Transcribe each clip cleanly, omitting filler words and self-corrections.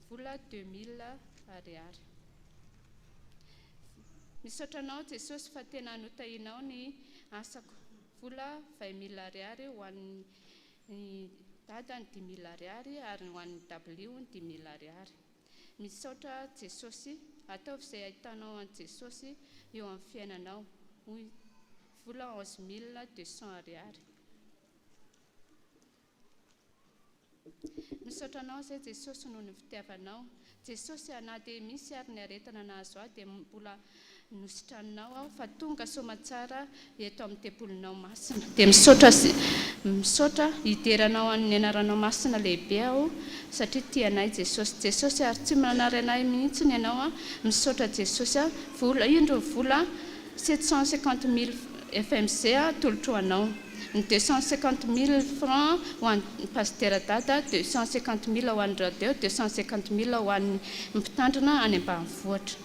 vola 2000 ariary. Misaotra anao Jesosy fa tena notahianao ny asako. Vola 20000 ariary ho an'ny Dada ny 5000 ariary ary ho an'ny W ny 5000 ariary. Misaotra Jesosy, ataovy izay ahitanao an'i Jesosy eo amin'ny fiainanao, hoy vola 11200 ariary. Misaotra anao izay Jesosy noho ny fitiavanao. Jesosy a, na dia misy ary ny aretina nahazo ahy dia mbola nositraninao aho fa tonga soamatsara eto amin'ny tempolinao masina. Dia misaotra sy misaotra hidera anao an'ny anaranao masina lehibe aho satria tia anay Jesosy. Jesosy ary tsy manary anay mihitsiny ianao a, misaotra Jesosy a, vola indro ny vola 750 mille FMC atolotro ho anao. Ny 250 mille francs ho an'ny Pasitera Dada, 250 mille ho an'ny radio, 250 mille ho an'ny mpitandrina any ambanivohitra.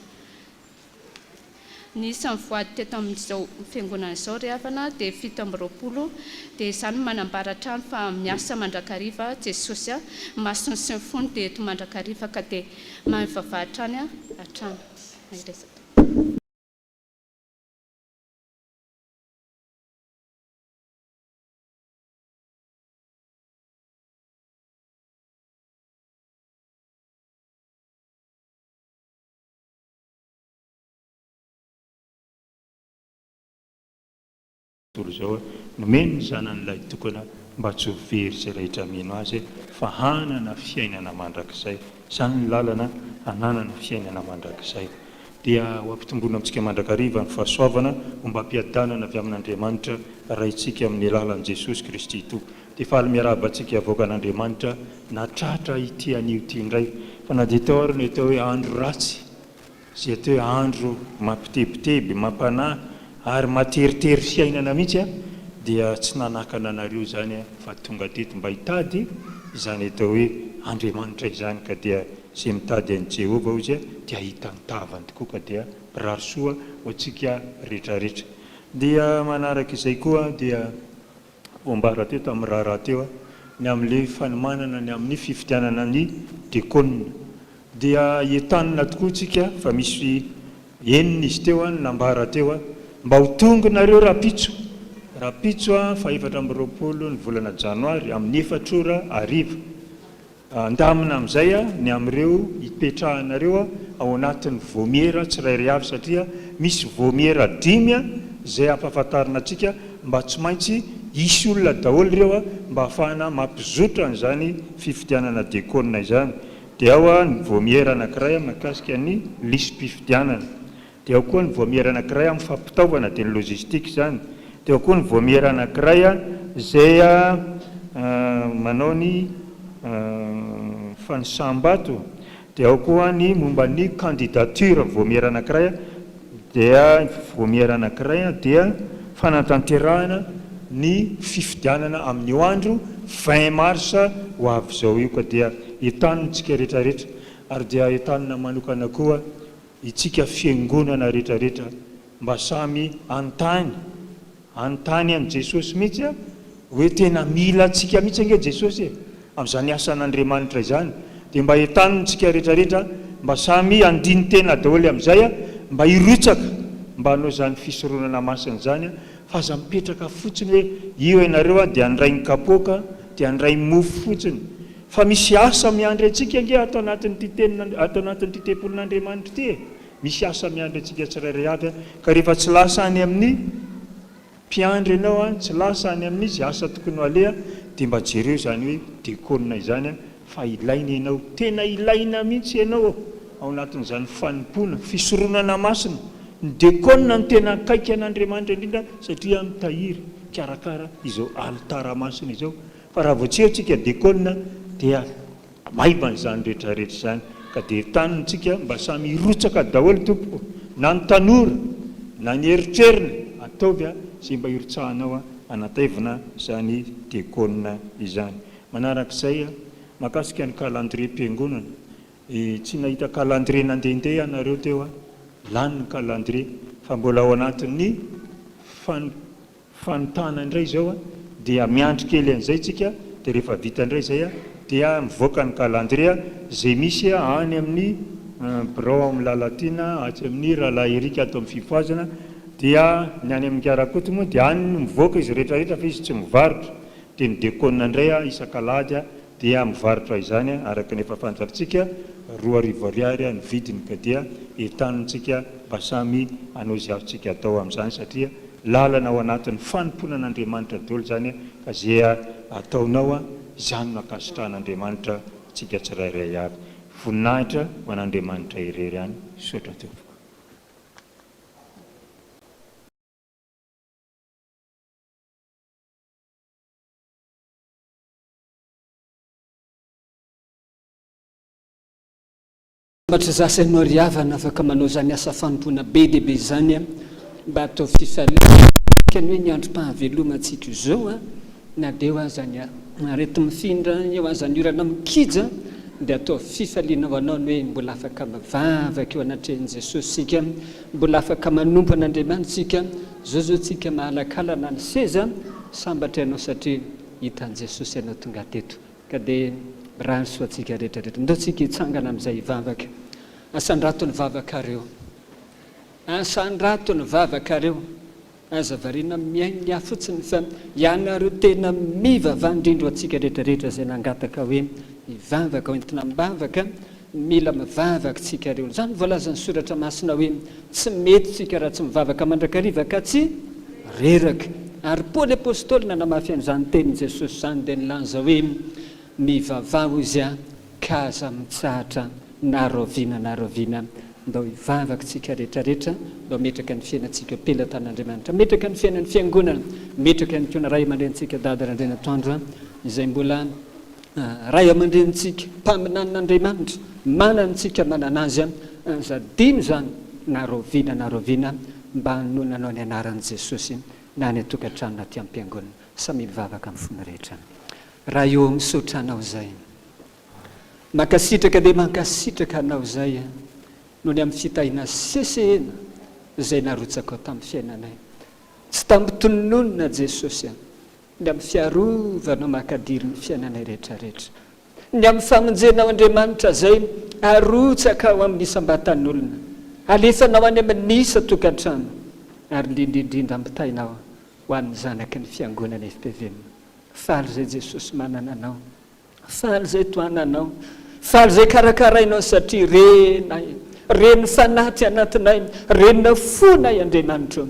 Ny isan'ny voady teto amin'izao fiangonana izao ry havana dia 27, dia izany no manambara hatrany fa miasa mandrakariva Jesosy, ny masony sy ny fony dia eto mandrakariva ka dia mivavaha hatrany hatrany. Tontolo izao, nomeny ny Zanany Lahitokana mba tsy ho very izay rehetra mino Azy fa hanana fiainana mandrakizay. Izany ny lalana hananana fiainana mandrakizay. Dia ho ampitomboina amintsika mandrakariva ny fahasoavana ombam-piadanana avy amin'Andriamanitra Raintsika amin'ny alalan'i Jesosy Kristy Tompo. Dia faly miarahaba antsika vahoakan'Andriamanitra nahatratra ity anio ity indray fa na dia teo ary ny atao hoe andro ratsy izay atao hoe andro mampitebiteby, mampanahy ary materitery fiainana mihitsy dia tsy nanakana anareo izany fa tonga teto mba hitady izany atao hoe Andriamanitra izany ka dia izay mitady an'i Jehovah hozy dia hahita ny tavany tokoa ka dia mirary soa ho antsika rehetrarehetra. Dia manaraka izay koa dia voambara teo tamin'ny raharaha teo ny amin'ilay fanomanana ny amin'ny fifidianana ny dekona. Dia entanina tokoa isika fa misy enina izy teo no nambara teo mba ho tonga nareo rahampitso, rahampitso faha 24 ny volana janoary amin'ny efatra ora hariva. Andamina amin'izay ny amin'ireo hipetrahanareo ao anatin'ny vaomiera tsirairay avy satria misy vaomiera dimy izay hampahafantarina antsika mba tsy maintsy hisy olona daholo ireo mba hahafahana mampizotra an'izany fifidianana dekona izany. Dia ao ny vaomiera anankiray mahakasika ny lisi-pifidianana. Dia ao koa ny vaomiera anankiray amin'ny fampitaovana, dia ny logistique izany. Dia ao koa ny vaomiera anankiray izay manao ny fanisam-bato. Dia ao koa ny momba ny candidature, vaomiera anankiray, dia vaomiera anankiray dia fanatanterahana ny fifidianana amin'io andro 20 mars ho avy izao io. Ka dia entanina isika rehetra rehetra ary dia entanina manokana koa Itsika fiangonana rehetra rehetra mba samy hanontany, hanontany an'i Jesosy mihitsy a, hoe tena mila antsika mihitsy ange Jesosy e, amin'izany asan'Andriamanitra izany, dia mba entanina tsika rehetra rehetra mba samy handini-tena daholo amin'izay a, mba hirotsaka mba hanao izany fisoronana masina izany a, fa aza mipetraka fotsiny hoe io ianareo a dia handray ny kapoaka, dia handray mofo fotsiny. Fa misy asa miandry antsika ange ato anatin'ity tenin, ato anatin'ity tempolin'Andriamanitra ity e! Misy asa miandry antsika tsirairay avy an! Ka rehefa tsy lasa any amin'ny mpiandry ianao an, tsy lasa any amin'izy asa tokony ho aleha, dia mba jereo izany hoe dekona izany an, fa ilaina ianao, tena ilaina mihitsy ianao ao anatin'izany fanompoana, fisoronana masina. Ny dekona no tena akaiky an'Andriamanitra indrindra satria mitahiry, mikarakara izao alitara masina izao. Fa raha vao tsy eo tsika dekona dia maivana izany rehetra rehetra izany ka dia entanina tsika mba samy hirotsaka daholo tompoko na ny tanora na ny eritreriny ataovy a izay mba hirotsahanao a hanataivina izany dekona izany. Manarak'izay a mahakasika ny calendrier mpiangonana e tsy nahita calendrier nandehandeha ianareo teo a lany ny calendrier fa mbola ao anatin'ny fan Fanontana indray izao a, dia miandry kely an'izay tsika dia rehefa vita indray izay a, dia mivoaka ny calendrier izay misy any amin'ny birao ao amin'ny Lalatiana atsy amin'ny Rahalahy Eric ato amin'ny Fifohazana dia ny any amin'ny Karakoto moa dia any no mivoaka izy rehetra rehetra fa izy tsy mivarotra dia ny diakona indray isak'alahady dia mivarotra izany araka ny efa fantatrtsika, 2000 ariary ny vidiny ka dia entanintsika mba samy hanao izay azontsika atao amin'izany satria lalana ao anatin'ny fanompoana an'Andriamanitra daholo izany ka izay ataonao izany no ankasitrahan'Andriamanitra antsika tsirairay avy. Voninahitra ho an'Andriamanitra irery ihany. Misaotra tompoko. Sambatra za sy ianao ry havana afaka manao izany asa fanompoana be dia be izany mba atao fifaliana ny hoe ny androm-pahavelomantsika izao na dia eo aza ny areti-mifindra, eo aza ny orana mikija dia atao fifaliana ho anao ny hoe mbola afaka mivavaka eo anatrehan'i Jesosy isika, mbola afaka manompo an'Andriamanitra isika, izao izao tsika mahalakalana ny seza, sambatra ianao satria Hitan'i Jesosy ianao tonga teto ka dia mirary soa antsika rehetra rehetra. Ndao tsika hitsangana amin'izay hivavaka. Asandrato ny vavakareo. Asandrato ny vavakareo. Aza variana mihaino ny ahy fotsiny fa ianareo tena mivavaha indrindra ho antsika rehetra rehetra izay nangataka hoe hivavaka ho entina am-bavaka. Mila mivavaka tsika reo. Izany voalazan'ny soratra masina hoe tsy mety tsika raha tsy mivavaka mandrakariva ka tsy reraka. Ary Paoly Apostoly nanamafy an'izany tenin'i Jesosy izany dia nilaza hoe mivavaha hoy izy ka aza mitsahatra na raoviana na raoviana. Ndao hivavaka tsika rehetra rehetra, ndao hametraka ny fiainantsika eo am-pelatan'Andriamanitra, hametraka ny fiainan'ny fiangonana, hametraka ihany koa ny ray aman-drenintsika Dada Randrianatoandro izay mbola Ray aman-drenintsika, mpaminanin'Andriamanitra, manana antsika manana azy, aza adino izany na raoviana na raoviana mba hanononanao ny anaran'i Jesosy na any an-tokantrano na aty am-piangonana. Samia mivavaka amin'ny fony rehetra. Ray ô, misaotra Anao izay. Mankasitraka dia mankasitraka Anao izay noho ny amin'ny fitahiana sesehena izay narotsakao tamin'ny fiainanay. Tsy tambo-tononina Jesosy a. Ny amin'ny fiarovana makadiry ny fiainanay rehetra rehetra. Ny amin'ny famonjenao Andriamanitra izay arotsaka ao amin'ny isam-batan'olona, alefanao any amin'ny isan-tokantrano, ary indrindra indrindra ampitainao ho an'ny zanaky ny Fiangonana fpvm. Faly izay Jesosy manana anao. Faly izay tohananao, faly izay karakarainao satria renay, ren'ny fanaty anatinay, ren'ny fonay Andriamanitro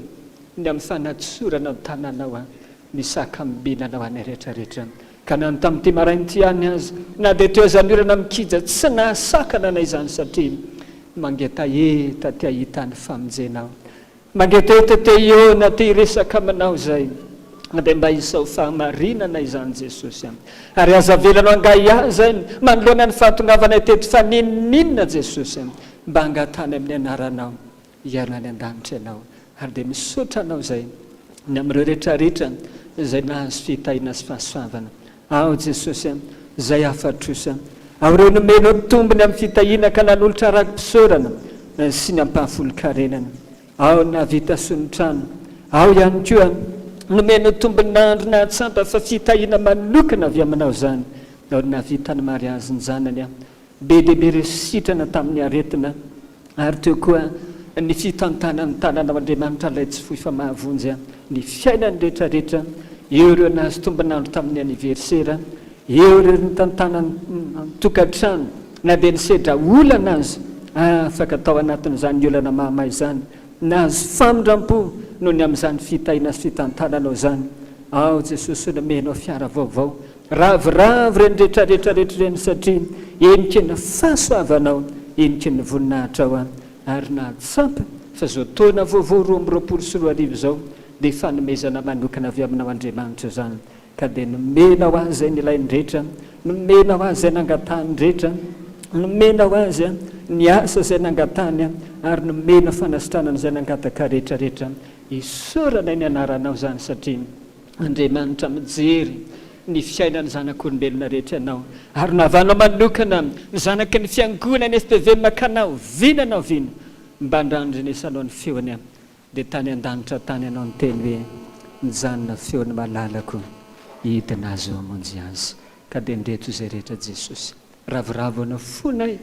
ny amin'ny fanatsoranao ny tananao an, ny sakambinanao anay rehetra rehetra. Ka na ny tamin'ity maraina ity ihany aza, na dia teo aza ny orana mikija, tsy nahasakana anay izany satria mangetaheta te hahita ny famonjenao. Mangetaheta te hihaona, te hiresaka aminao izay, dia mba isao fahamarinana izany Jesosy a. Ary aza avelanao hangahiahy izay manoloana ny fahatongavanay teto fa n'inon'inona Jesosy a, mba hangatahana amin'ny anaranao hihaino any an-danitra Ianao. Ary dia misaotra Anao izay ny amin'ireo rehetrarehetra izay nahazo fitahiana sy fahasoavana. Ao Jesosy a, izay afa-trosa. Ao ireo nomenao tombony amin'ny fitahiana ka nanolotra raki-pisaorana sy ny ampahafolon-karenana. Ao ny nahavita soa ny trano. Ao ihany koa nomenao tombon'andro nahatsapa fa fitahiana manokana avy aminao izany. Ao ny nahavita ny mariazin'ny zanany. Be dia be ireo sitrana tamin'ny aretina, ary teo koa ny fitantanan'ny tananao Andriamanitra ilay tsy foy fa mahavonjy ny fiainany rehetra rehetra, eo ireo nahazo tombon'andro tamin'ny aniverisera, eo ireo nitantana ny tokantrano na dia nisedra olana aza, afaka tao anatin'izany olana mahamay izany, nahazo famindram-po noho ny amin'izany fitahiana sy fitantananao izany, ao Jesosy nomenao fiara vaovao Ravoravo ireny retraretra rehetra ireny satria heniky ny fahasoavanao, heniky ny voninahitrao aho ary nahatsapa fa izao taona vaovao 2022 izao dia fanomezana manokana avy aminao Andriamanitra izany ka dia nomenao ahy izay nilainy rehetra, nomenao ahy izay nangatahany rehetra, nomenao azy ny asa izay nangatahany ary nomenao fanasitranana izay nangataka rehetra rehetra. Isaoranay ny anaranao izany satria Andriamanitra mijery ny fiainan'ny zanak'olombelona rehetra Ianao, ary navanao manokana ny zanaky ny Fiangonana FPVM ka na oviana na oviana mba nandrenesanao ny feony dia tany an-danitra tany Ianao niteny hoe, Mijanona feon'ny malalako, hidina azy hamonjy azy. Ka dia ndreto izay rehetra Jesosy. Ravoravo anao fonay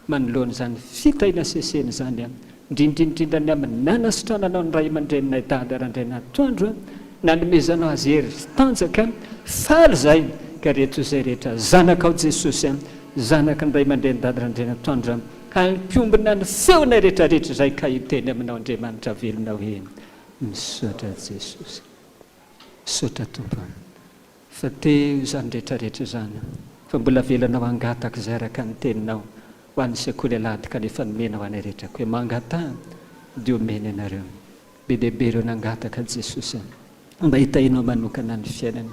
manoloana izany fitahiana sesehina izany an! Indrindra indrindra ny amin'ny nanasitrananao ny ray aman-dreninay Dada Randrianatoandro an! Nanomezanao azy hery sy tanjaka an! Faly izahay ka reto izay rehetra zanakao Jesosy an! Zanaky ny ray aman-dreny Dada Randrianatoandro an! Hampiombona ny feonay rehetra rehetra izay ka hiteny aminao Andriamanitra velona hoe misaotra Jesosy. Misaotra Tompo an! Fa teo izany rehetra rehetra izany, fa mbola avelanao hangataka izay araka ny teninao ho an'ny sekoly alahady kanefa nomenao anay rehetra koa hoe mangataha dia omena ianareo. Be dia be ireo nangataka Jesosy a! Mba hitahianao manokana ny fiainany.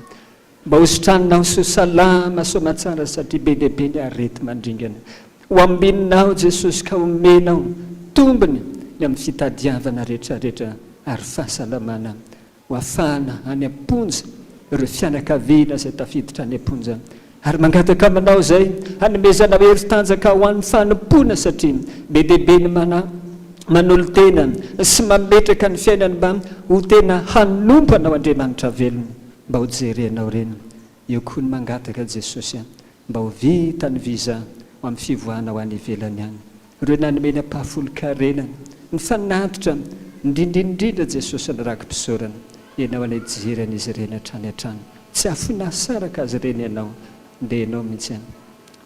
Mba hositraninao sy ho salama soamatsara satria be dia be ny areti-mandringana. Ho ambininao Jesosy ka homenao tombony ny amin'ny fitadiavana rehetra rehetra ary fahasalamana Ho afahana any am-ponja ireo fianakaviana izay tafiditra any am-ponja ary mangataka aminao izay hanomezanao hery tanjaka ho an'ny fanompoana satria be dia be ny manahy manolo-tena sy mametraka ny fiainany mba ho tena hanompo anao Andriamanitra velona mba ho jerenao ireny eo koa ny mangataka Jesosy mba ho vita ny visa ho amin'ny fivoahana ho any ivelany any Ireo nanome ny ampahafolon-karenany, ny fanatitra, indrindra indrindra Jesosy ny raki-pisaorana. Ianao anie hijery an'izy ireny hatrany hatrany. Tsy hahafoy na hahasaraka azy ireny Ianao. Ndeha Ianao mihitsy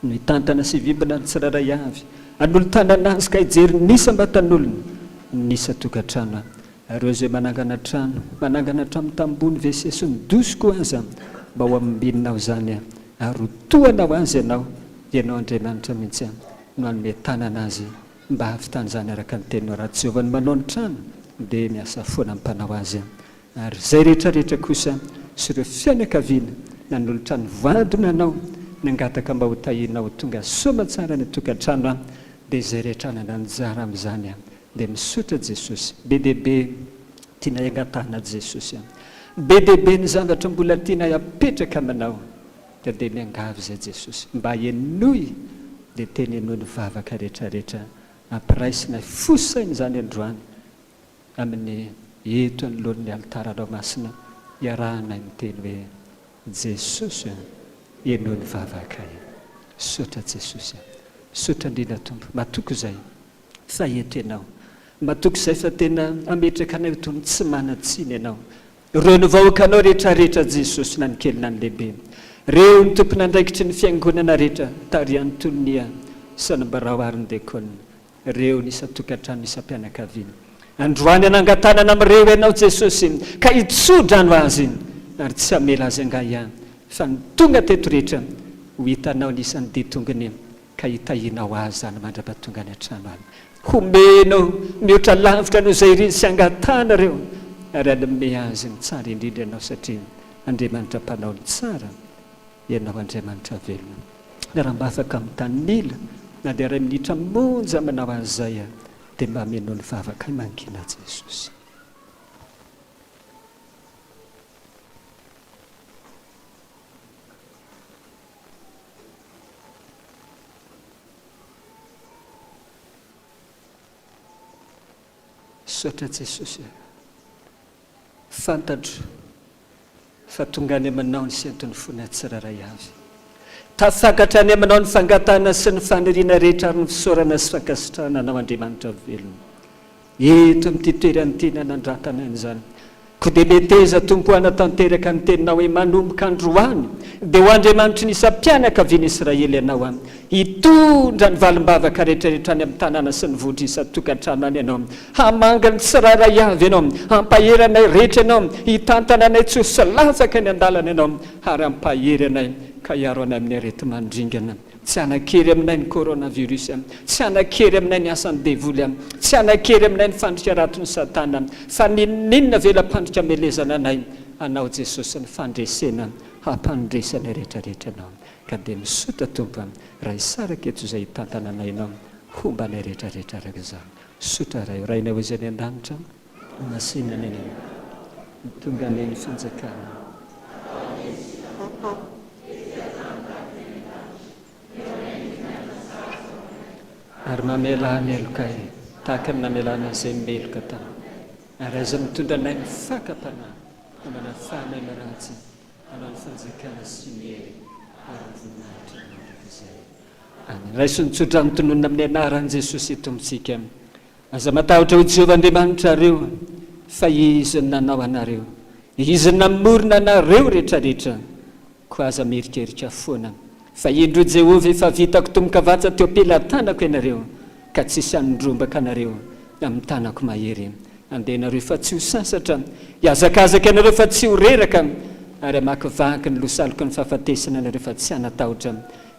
no hitantana sy hivimbina ny tsirairay avy. Hanolo-tanana azy ka hijery ny isam-batan'olona, ny isan-tokantrano. Ireo izay manangana trano, manangana hatramin'ny tamboho ny WC sy ny douche koa aza, mba ho ambininao izany ary ho tohana ho azy ianao, ianao Andriamanitra mihitsy no hanome tanana azy mba hahavitany izany araka ny teninao. Raha Jehovah no manao ny trano dia miasa foana ny mpanao azy. Ary izay rehetra rehetra kosa sy ireo fianakaviana nanolotra ny vadiny anao, nangataka mba ho tahianao ho tonga soamantsara any an-tokantrano dia izay rehetra hanana anjara amin'izany Dia misotra Jesosy. Be dia be tianay angatahana Jesosy a. Be dia be ny zavatra mbola tianay apetraka aminao ka dia miangavy izay Jesosy mba henoy dia teneno ny vavaka rehetra rehetra ampiraisinay fo saina izany androany amin'ny eto anoloan'ny alitaranao masina iarahanay miteny hoe Jesosy a henoy ny vavakay. Misaotra Jesosy a. Misaotra indrindra Tompo. Matoky izay. Fa eto Ianao. Matoky izay fa tena hametraka anay ho toy ny tsy manan-tsiny Ianao. Ireo ny vahoakanao rehetra rehetra Jesosy na ny kely na ny lehibe. Reo ny tompon'andraikitry ny fiangonana rehetra tarihan'ny Tonia sy ny birao ary ny dekona. Reo ny isan-tokantrano isam-pianakaviana. Androany hanangan-tanana amin'ireo Ianao Jesosy ka hitso-drano azy ary tsy hamela azy angaha ihany fa ny tonga teto rehetra ho hitanao ny isan'ny dian-tongony ka hitahianao azy izany mandra-pahatonga any an-trano any. Homeno mihoatra lavitra noho izay iriny sy angatahanareo, ary hanome azy ny tsara indrindra ianao, satria Andriamanitra mpanao ny tsara ianao, Andriamanitra velona. Raha mba afaka mitanila na dia iray minitra monja manao an'izay aho, dia mba ameno ny vavakay mangina Jesosy. Misaotra Jesosy a. Fantatro fa tonga any aminao ny senton'ny fonay tsirairay avy. Tafakatra any aminao ny fangatahana sy ny faniriana rehetra ary ny fisaorana sy fankasitrahana anao Andriamanitra velona. Eto amin'ity toerana ity ny hanandratana an'izany. Koa dia meteza, Tompo, hanatanteraka ny teninao hoe, Manomboka androany dia ho Andriamanitry ny isam-pianakavian'i Israely Ianao. Hitondra ny valim-bavaka rehetrarehetra any amin'ny tanàna sy ny vohitra isan-tokantrano any Ianao. Hamangy ny tsirairay avy Ianao. Hampahery anay rehetra Ianao. Hitantana anay tsy ho solafaka eny an-dalana Ianao, ary hampahery anay ka hiaro anay amin'ny areti-mandringana. Tsy hanan-kery aminay ny coronavirus, tsy hanan-kery aminay ny asan'ny devoly, tsy hanan-kery aminay ny fandrika ratin'i satana, fa n'inon'inona vela-pandrika amelezana anay, Anao Jesosy ny fandresena hampandresy anay rehetra rehetra Ianao. Ka dia misotra Tompo raha hisaraka eto izay hitantana anay Ianao, homba anay rehetra rehetra araka izany. Misotra Ray o Rainay ho izay any an-danitra. Masina ny anarana. Ho tonga anie ny fanjakanao. Ary mamelà ny helokay, tahaka ny namelàna izay meloka taminy. Ary aza mitondra anay ny fakam-panahy, fa manafaha anay ny ratsy, Anao ny fanjakana sy ny hery. Ary ny voninahitra mandrakizay. Amen. Raiso ny tsodrano tononina amin'ny anaran'i Jesosy Tompontsika. Aza matahotra ho Jehovah Andriamanitrareo, fa Izy no nanao anareo. Izy no namorona anareo rehetrarehetra. Koa aza miherikerika foana. Fa indro Jehovah efa vitako tombokavatsa teo am-pelatanako ianareo, ka tsy hisy handrombaka anareo amin'ny tanako mahery. Handeha ianareo fa tsy ho sasatra, hihazakazaka ianareo fa tsy ho reraka, ary hamakivaky ny losaloky ny fahafatesana ianareo fa tsy hanatahotra.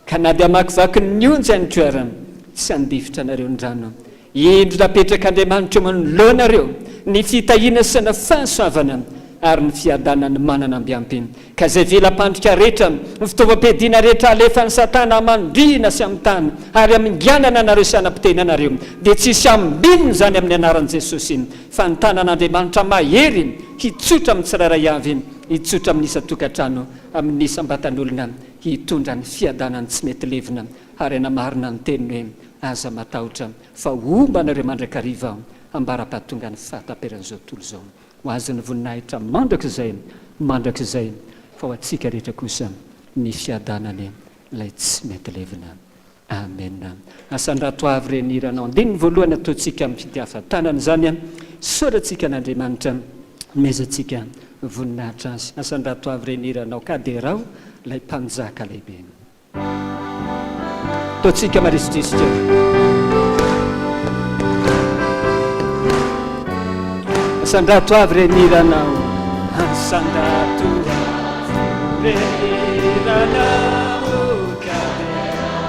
Ka na dia hamakivaky ny onja ihany koa ara, tsy handifotra anareo ny rano. Indro napetrak'Andriamanitra eo manoloanareo ny fitahiana sy ny fahasoavana ary ny fiadanany manana ambiampy. Ka izay vela-pandrika rehetra, ny fitaovam-piadiana rehetra alefan'i Satana hamandrihina sy hamitahana ary haminganana anareo sy hanapotehina anareo, dia tsy hisy ambininy izany amin'ny anaran'i Jesosy, fa ny tanan'Andriamanitra mahery hitsotra amin'ny tsirairay avy, hitsotra amin'ny isan-tokantrano, amin'ny isam-batan'olona, hitondra ny fiadanany tsy mety levona ary hanamarina ny teniny hoe, Aza matahotra, fa homba anareo mandrakariva Aho, ambara-pahatongan'ny fahataperan'izao tontolo izao. Ho Azy ny voninahitra mandrakizay mandrakizay, fa ho antsika rehetra kosa ny fiadanany ilay tsy mety levona. Amena. Asandrato avy re ny hiranao. Andininy voalohany ataontsika amin'ny fitiavan-tanana izany. Isaorantsika an'Andriamanitra nomezantsika voninahitra Azy. Asandrato avy re ny hiranao ka derao ilay Mpanjaka lehibe. Ataontsika marisitrisika. Asandrato avy re ny hiranao. Asandrato avy re ny hiranao ka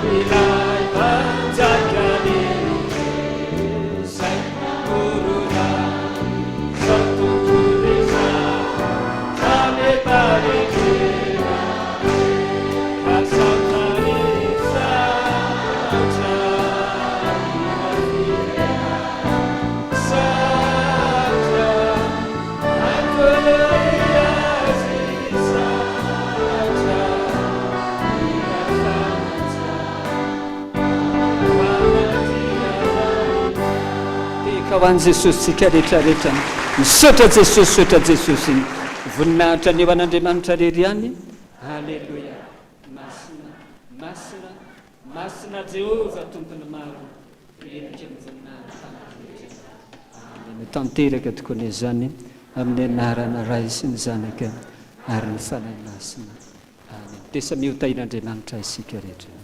ilay Mpanjaka lehibe izay namorona izao tontolo izao amim-pahendrena. Tehaka ho an'i Jesosy tsika rehetra rehetra. Misaotra Jesosy, misaotra Jesosy. Voninahitra anie ho an'Andriamanitra rery ihany. Aleloia! Masina, masina, masina Jehovah Tompon'ny maro, Endrika ny voninahiny tany rehetra. Amen. Ho tanteraka tokoa anie izany amin'ny anaran'ny Ray sy ny Zanaka ary ny Fanahy Masina. Amen. Dia samia ho tahin'Andriamanitra isika rehetra.